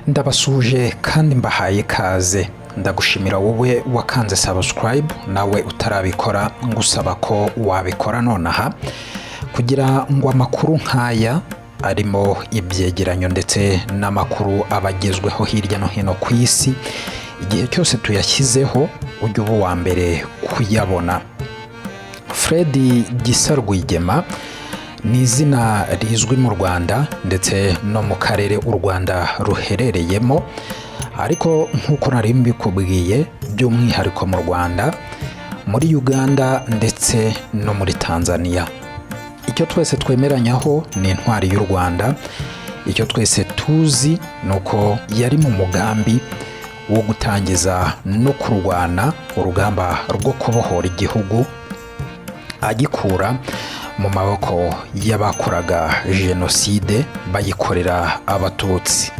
Ndabasuhuje kandi mbahaye ikaze. Ndagushimira wowe wakanze subscribe, nawe utarabikora ngusaba ko wabikora nonaha kugira ngo amakuru nk'aya arimo ibyegeranyo ndetse n'amakuru aba agezweho hirya no hino ku isi, igihe cyose tuyashyizeho ujye uba uwa mbere kuyabona. Fred Gisa Rwigema ni izina rizwi mu Rwanda ndetse no mu karere u Rwanda ruherereyemo, ariko nk'uko nari mbikubwiye, by'umwihariko mu Rwanda, muri Uganda ndetse no muri Tanzania. Icyo twese twemeranyaho ni intwari y'u Rwanda. Icyo twese tuzi ni uko yari mu mugambi wo gutangiza no kurwana urugamba rwo kubohora igihugu agikura mu maboko y'abakoraga jenoside bayikorera Abatutsi.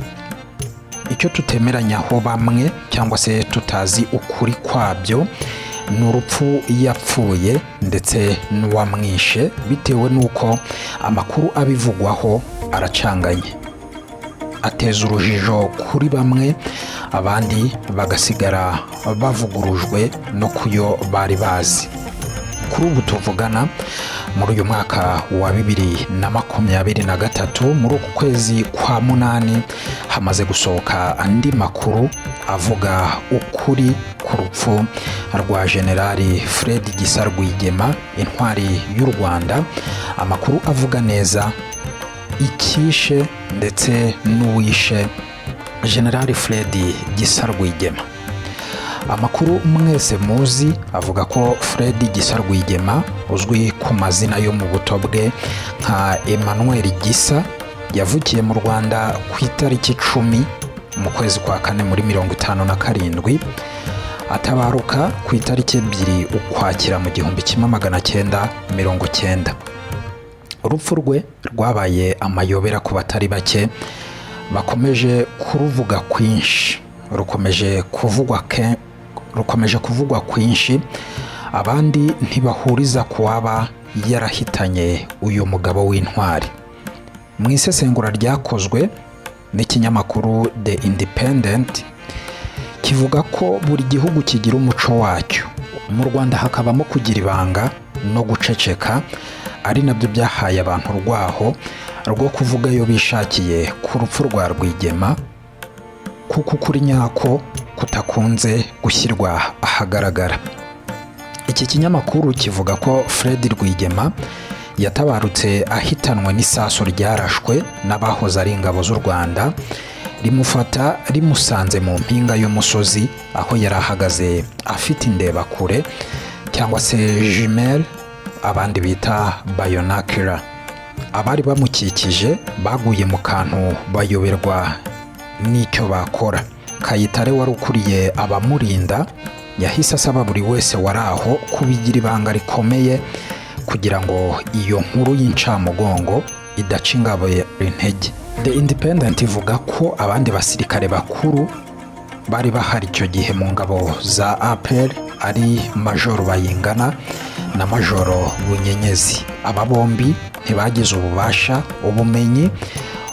Icyo tutemeranyaho bamwe cyangwa se tutazi ukuri kwabyo ni urupfu yapfuye ndetse n'uwamwishe, bitewe n'uko amakuru abivugwaho aracanganye, ateza urujijo kuri bamwe, abandi bagasigara bavugurujwe no kuyo bari bazi. Kuri ubu tuvugana, muri uyu mwaka wa 2023, muri uku kwezi kwa munani, hamaze gusohoka andi makuru avuga ukuri ku rupfu rwa Generali Fred Gisa Rwigema, intwari y'u Rwanda, amakuru avuga neza icyishe ndetse n'uwishe Generali Fred Gisa Rwigema. Amakuru mwese muzi avuga ko Fred Gisa Rwigema, uzwi ku mazina yo mu buto bwe nka Emmanuel Gisa, yavukiye mu Rwanda ku itariki 10 mu kwezi kwa kane muri 57, atabaruka ku itariki 2 Ukwakira mu 1990. Urupfu rwe rwabaye amayobera ku batari bake, bakomeje kuruvuga kwinshi, rukomeje kuvugwa kwinshi, abandi ntibahuriza ku waba yarahitanye uyu mugabo w'intwari. Mu isesengura ryakozwe n'ikinyamakuru The Independent, kivuga ko buri gihugu kigira umuco wacyo, mu Rwanda hakabamo kugira ibanga no guceceka, ari nabyo byahaye abantu urwaho rwo kuvuga ayo bishakiye ku rupfu rwa Rwigema, kuko ukuri nyako kutakunze gushyirwa ahagaragara. Iki kinyamakuru kivuga ko Fred Rwigema yatabarutse ahitanwe n'isasu ryarashwe n'abahoze ari ingabo z'u Rwanda, rimufata rimusanze mu mpinga y'umusozi aho yari ahagaze afite indebakure cyangwa se jumelle, abandi bita binocular. Abari bamukikije baguye mu kantu, bayoberwa n'icyo bakora. Kayitare wari ukuriye abamurinda yahise asaba buri wese wari aho kubigira ibanga rikomeye kugira ngo iyo nkuru y'incamugongo idaca ingabo intege. The Independent ivuga ko abandi basirikare bakuru bari bahari icyo gihe mu ngabo za APR ari Majoro Bayingana na Majoro Bunyenyezi. Aba bombi ntibagize ububasha, ubumenyi,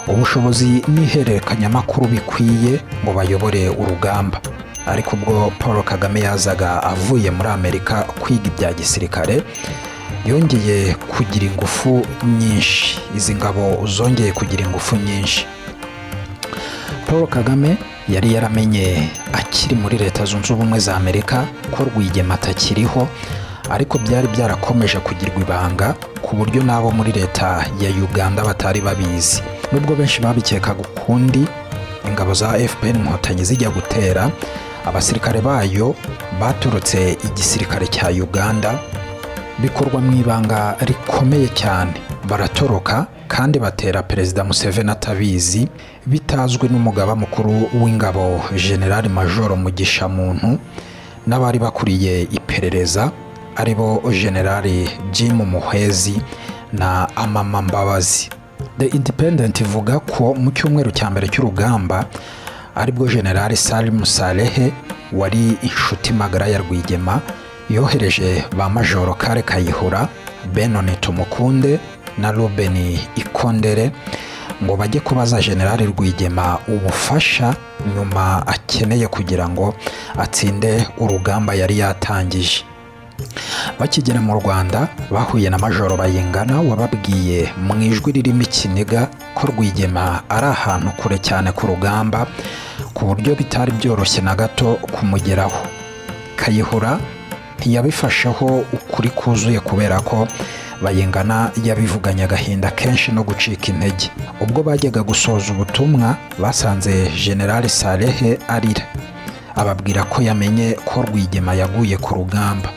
ubushobozi n'ihererekanyamakuru bikwiye ngo bayobore urugamba. Ariko ubwo Paul Kagame yazaga avuye muri Amerika kwiga ibya gisirikare, yongeye kugira ingufu nyinshi, izi ngabo zongeye kugira ingufu nyinshi. Paul Kagame yari yaramenye akiri muri Leta Zunze Ubumwe za Amerika ko Rwigema atakiriho, ariko byari byarakomeje kugirwa ibanga ku buryo n'abo muri leta ya Uganda batari babizi, nubwo benshi babikekaga ukundi. Ingabo za FPR Inkotanyi zijya gutera, abasirikare bayo baturutse igisirikare cya Uganda, bikorwa mu ibanga rikomeye cyane, baratoroka kandi batera Perezida Museveni atabizi, bitazwi n'umugaba mukuru w'ingabo General Majoro Mugisha Muntu n'abari bakuriye iperereza, aribo General Jim Muhwezi na Amama Mbabazi. The Independent ivuga ko mu cyumweru cya mbere cy'urugamba aribwo General Salim Saleh, wari inshuti magara ya Rwigema, yohereje ba Majoro Kale Kayihura, Benon Tumukunde na Ruben Ikondere Ngo bajye kubaza Generali Rwigema ubufasha nyuma akeneye kugira ngo atsinde urugamba yari yatangije. Bakigera mu Rwanda, bahuye na Majoro Bayingana, wababwiye mu ijwi ririmo ikiniga ko Rwigema ari ahantu kure cyane ku rugamba, ku buryo bitari byoroshye na gato kumugeraho. Kayihura ntiyabifasheho ukuri kuzuye, kubera ko Bayingana yabivuganye agahinda kenshi no gucika intege. Ubwo bajyaga gusoza ubutumwa, basanze Generali Salehe arira, ababwira ko yamenye ko Rwigema yaguye ku rugamba.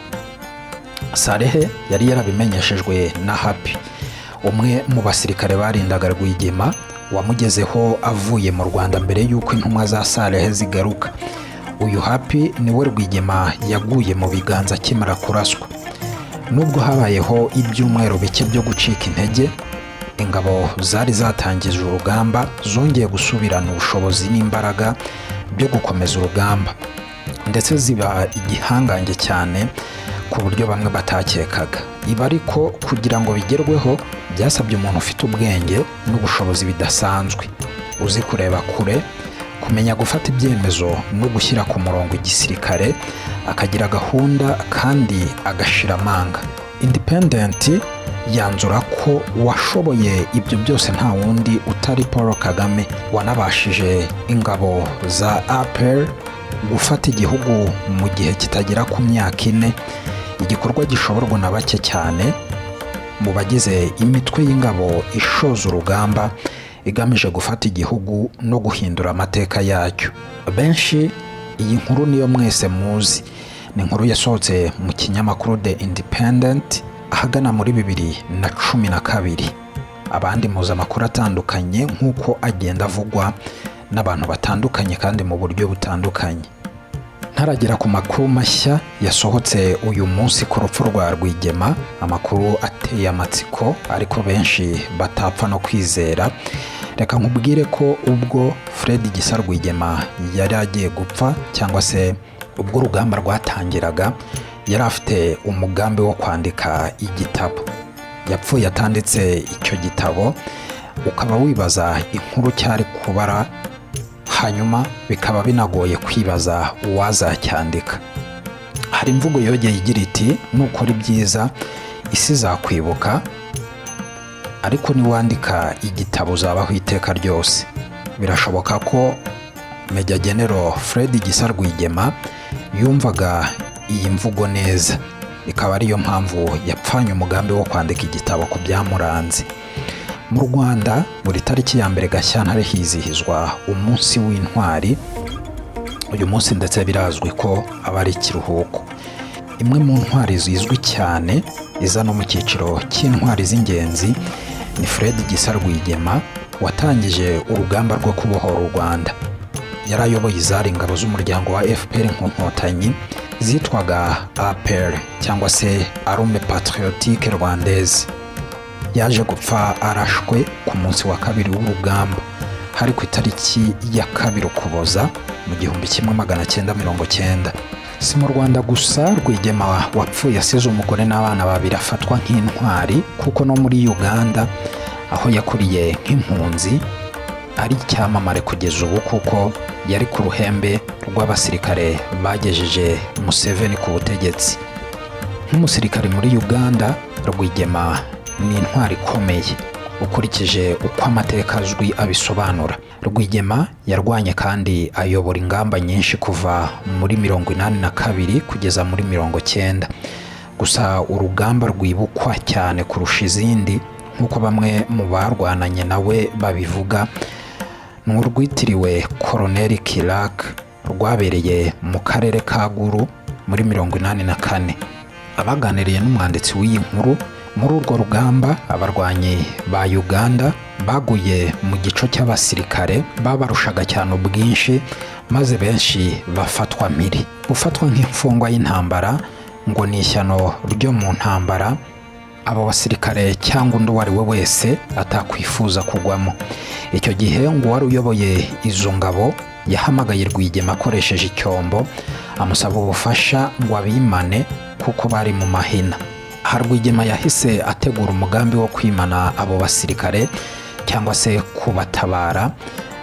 Salehe yari yarabimenyeshejwe na Happy, umwe mu basirikare barindaga Rwigema, wamugezeho avuye mu Rwanda mbere y'uko intumwa za Salehe zigaruka. Uyu Happy niwe Rwigema yaguye mu biganza akimara kuraswa. Nubwo habayeho ibyumweru bike byo gucika intege, ingabo zari zatangije urugamba zongeye gusubirana ubushobozi n'imbaraga byo gukomeza urugamba, ndetse ziba igihangange cyane ku buryo bamwe batakekaga. Ibi ariko kugira ngo bigerweho byasabye umuntu ufite ubwenge n'ubushobozi bidasanzwe, uzi kureba kure, kumenya gufata ibyemezo no gushyira ku murongo igisirikare, akagira gahunda kandi agashira amanga. Independent yanzura ko uwashoboye ibyo byose nta wundi utari Paul Kagame, wanabashije ingabo za APR gufata igihugu mu gihe kitagera ku myaka 4, igikorwa gishoborwa na bake cyane mu bagize imitwe y'ingabo ishoza urugamba igamije gufata igihugu no guhindura amateka yacyo. Benshi iyi nkuru niyo mwese muzi, ni inkuru yasohotse mu kinyamakuru The Independent ahagana muri 2012. Abandi muzi amakuru atandukanye nk'uko agenda avugwa n'abantu batandukanye kandi mu buryo butandukanye. Ntaragera ku makuru mashya yasohotse uyu munsi ku rupfu rwa Rwigema, amakuru ateye amatsiko ariko benshi batapfa no kwizera, reka nkubwire ko ubwo Fred Gisa Rwigema yari agiye gupfa, cyangwa se ubwo urugamba rwatangiraga, yari afite umugambi wo kwandika igitabo. Yapfuye atanditse icyo gitabo, ukaba wibaza inkuru cyari kubara, hanyuma bikaba binagoye kwibaza uwazacyandika. Hari imvugo yogeye igira iti: "Nukora ibyiza isi izakwibuka, ariko niwandika igitabo uzabaho iteka ryose." Birashoboka ko Major General Fred Gisa Rwigema yumvaga iyi mvugo neza, ikaba ariyo mpamvu yapfanye umugambi wo kwandika igitabo ku byamuranze. Mu Rwanda, buri tariki ya 1 Gashyantare hizihizwa Umunsi w'Intwari. Uyu munsi ndetse birazwi ko aba ari ikiruhuko. Imwe mu ntwari zizwi cyane iza no mu cyiciro cy'intwari z'ingenzi ni Fred Gisa Rwigema, watangije urugamba rwo kubohora u Rwanda. Yari ayoboye izari ingabo z'umuryango wa FPR Inkotanyi zitwaga APR, cyangwa se Armée Patriotique Rwandaise. Yaje gupfa arashwe ku munsi wa kabiri w'urugamba, hari ku itariki ya 2 Ukuboza mu 1990. Si mu Rwanda gusa Rwigema wapfuye asize umugore n'abana babiri afatwa nk'intwari, kuko no muri Uganda, aho yakuriye nk'impunzi, ari icyamamare kugeza ubu, kuko yari ku ruhembe rw'abasirikare bagejeje Museveni ku butegetsi. Nk'umusirikare muri Uganda, Rwigema ni intwari ikomeye ukurikije uko amateka azwi abisobanura. Rwigema yarwanye kandi ayobora ingamba nyinshi kuva muri 82 kugeza muri 90. Gusa urugamba rwibukwa cyane kurusha izindi, nk'uko bamwe mu barwananye nawe babivuga, ni urwitiriwe Koroneli Kilak, rwabereye mu karere ka Gulu muri 84. Abaganiriye n'umwanditsi w'iyi nkuru, muri urwo rugamba abarwanyi ba Uganda baguye mu gico cy'abasirikare babarushaga cyane ubwinshi, maze benshi bafatwa mpiri. Gufatwa nk'imfungwa y'intambara ngo ni ishyano ryo mu ntambara abo basirikare cyangwa undi uwo ari we wese atakwifuza kugwamo. Icyo gihe ngo uwari uyoboye izo ngabo yahamagaye Rwigema akoresheje icyombo, amusaba ubufasha ngo abimane kuko bari mu mahina. Aha Rwigema yahise ategura umugambi wo kwimana abo basirikare. Cyangwa se kubatabara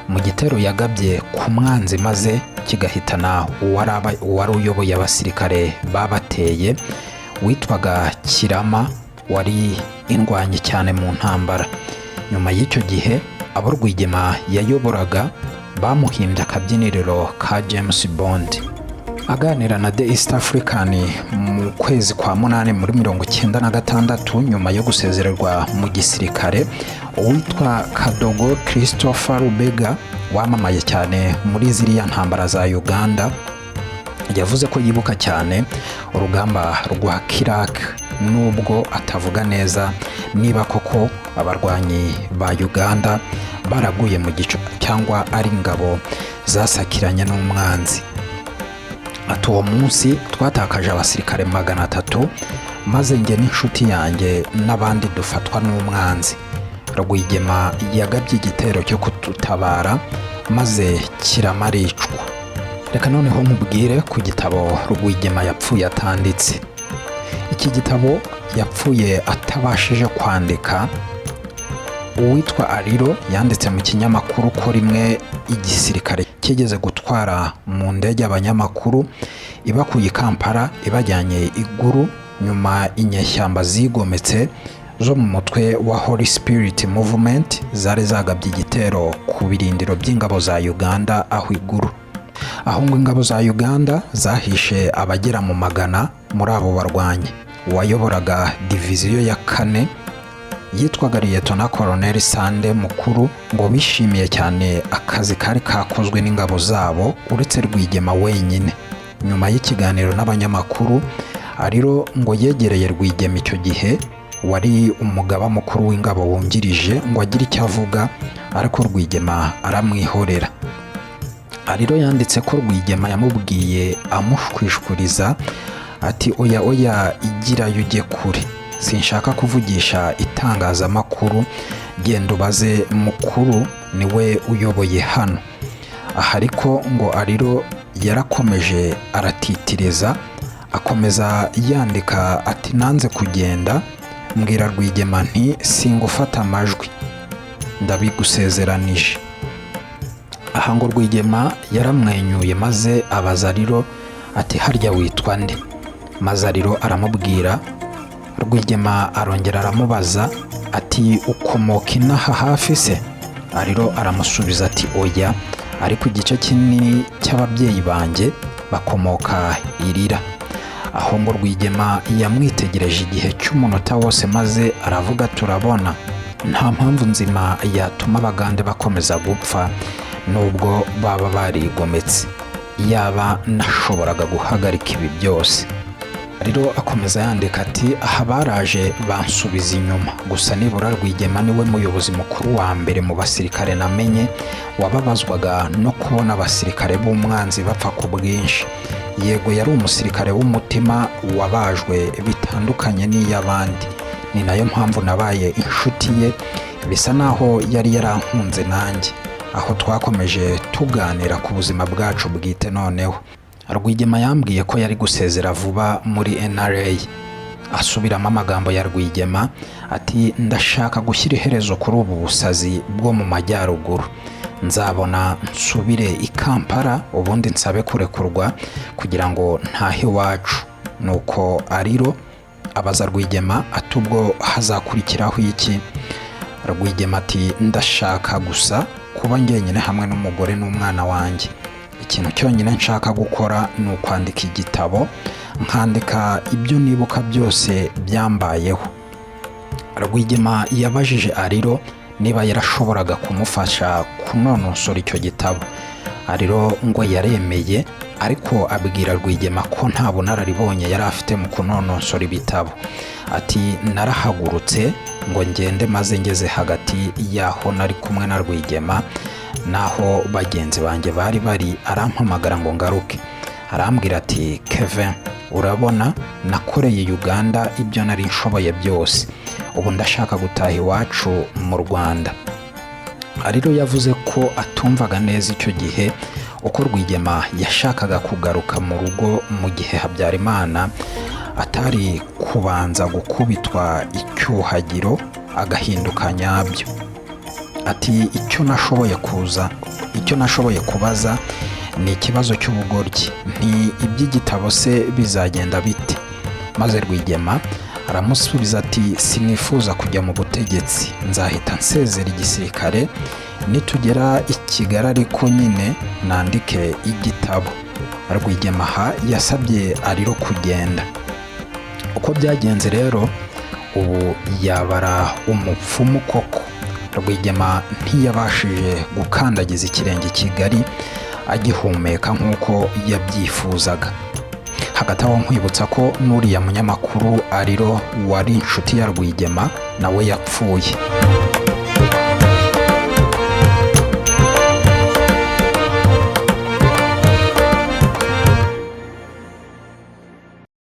mu gitero yagabye ku mwanzi, maze kigahitana uwari uyoboye abasirikare babateye witwaga Kirama, wari indwanyi cyane mu ntambara. Nyuma y'icyo gihe, abo Rwigema yayoboraga bamuhimbye akabyiniriro ka James Bond. Aganira na The East African mu kwezi kwa munani muri 96, nyuma yo gusezererwa mu gisirikare, uwitwa Kadogo Christopher Rubega, wamamaye cyane muri ziriya ntambara za Uganda, yavuze ko yibuka cyane urugamba rwa Kirak, nubwo atavuga neza niba koko abarwanyi ba Uganda baraguye mu gico cyangwa ari ingabo zasakiranye n'umwanzi. Ati: "Uwo munsi twatakaje abasirikare 300, maze njye n'inshuti yanjye n'abandi dufatwa n'umwanzi. Rwigema yagabye igitero cyo kudutabara, maze kiramaricwa." Reka noneho nkubwire ku gitabo Rwigema yapfuye atanditse. Iki gitabo yapfuye atabashije kwandika. Uwitwa Ariro yanditse mu kinyamakuru ko rimwe igisirikare kigeze gutwara mu ndege abanyamakuru, ibakuye i Kampala ibajyanye i Gulu. Nyuma inyeshyamba zigometse zo mu mutwe wa Holy Spirit Movement zari zagabye igitero ku birindiro by'ingabo za Uganda aho i Gulu, aho ngo ingabo za Uganda zahishe abagera mu magana muri abo barwanyi. Uwayoboraga diviziyo ya kane yitwaga Liyetona Koloneli Sande Mukuru. Ngo bishimiye cyane akazi kari kakozwe n'ingabo zabo, uretse Rwigema wenyine. Nyuma y'ikiganiro n'abanyamakuru, Ariro ngo yegereye Rwigema, icyo gihe wari umugaba mukuru w'ingabo wungirije, ngo agire icyo avuga, ariko Rwigema aramwihorera. Ariro yanditse ko Rwigema yamubwiye amushwishuriza ati: "Oya, oya, igirayo ujye kure, sinshaka kuvugisha itangazamakuru, genda ubaze Mukuru, niwe uyoboye hano." Aha ariko ngo Ariro yarakomeje aratitiriza, akomeza yandika ati: "Nanze kugenda, mbwira Rwigema nti singufata amajwi, ndabigusezeranije." Aha ngo Rwigema yaramwenyuye, maze abaza Ariro ati: "Harya witwa nde?" Maze Ariro aramubwira. Rwigema arongera aramubaza ati: "Ukomoka inaha hafi se?" Ariro aramusubiza ati: "Oya, ariko igice kinini cy'ababyeyi banjye bakomoka Irira." Aho ngo Rwigema yamwitegereje igihe cy'umunota wose, maze aravuga: "Turabona nta mpamvu nzima yatuma Abagande bakomeza gupfa nubwo baba barigometse. Yaba nashoboraga guhagarika ibi byose." Rero akomeza yandika ati: "Aha baraje bansubiza inyuma gusa. Nibura Rwigema niwe muyobozi mukuru wa mbere mu basirikare namenye wababazwaga no kubona abasirikare b'umwanzi bapfa ku bwinshi. Yego, yari umusirikare w'umutima wabajwe bitandukanye n'iy'abandi. Ni nayo mpamvu nabaye inshuti ye, bisa naho yari yarankunze nanjye, aho twakomeje tuganira ku buzima bwacu bwite. Noneho Rwigema yambwiye ko yari gusezera vuba muri NRA." Asubiramo amagambo ya Rwigema ati: "Ndashaka gushyira iherezo kuri ubu busazi bwo mu majyaruguru. Nzabona nsubire i Kampala, ubundi nsabe kurekurwa kugira ngo ntahe iwacu." Nuko Ariro abaza Rwigema ati: "Ubwo hazakurikiraho iki?" Rwigema ati: "Ndashaka gusa kuba njyenyine hamwe n'umugore n'umwana wanjye. Ikintu cyonyine nshaka gukora ni ukwandika igitabo, nkandika ibyo nibuka byose byambayeho." Rwigema yabajije Ariro niba yarashoboraga kumufasha kunonosora icyo gitabo. Ariro ngo yaremeye, ariko abwira Rwigema ko nta bunararibonye yari afite mu kunonosora ibitabo. Ati: "Narahagurutse ngo ngende, maze ngeze hagati y'aho nari kumwe na Rwigema n'aho bagenzi banjye bari bari, arampamagara ngo ngaruke. Arambwira ati: 'Kevin, urabona nakoreye Uganda ibyo nari nshoboye byose, ubu ndashaka gutaha iwacu mu Rwanda.'" Ariro yavuze ko atumvaga neza icyo gihe uko Rwigema yashakaga kugaruka mu rugo mu gihe Habyarimana atari kubanza gukubitwa icyuhagiro agahinduka nyabyo. Ati: "Icyo nashoboye kubaza ni ikibazo cy'ubugoryi, nti iby'igitabo se bizagenda bite?" Maze Rwigema aramusubiza ati: "Sinifuza kujya mu butegetsi, nzahita nsezera igisirikare nitugera i Kigali, ariko nyine nandike igitabo." Rwigema aha yasabye Aliro kugenda. Uko byagenze rero, ubu yabara umupfumu koko. Rwigema ntiyabashije gukandagiza ikirenge i Kigali agihumeka nk'uko yabyifuzaga. Hagati aho nkwibutsa ko n'uriya munyamakuru Aliro wari inshuti ya Rwigema nawe yapfuye.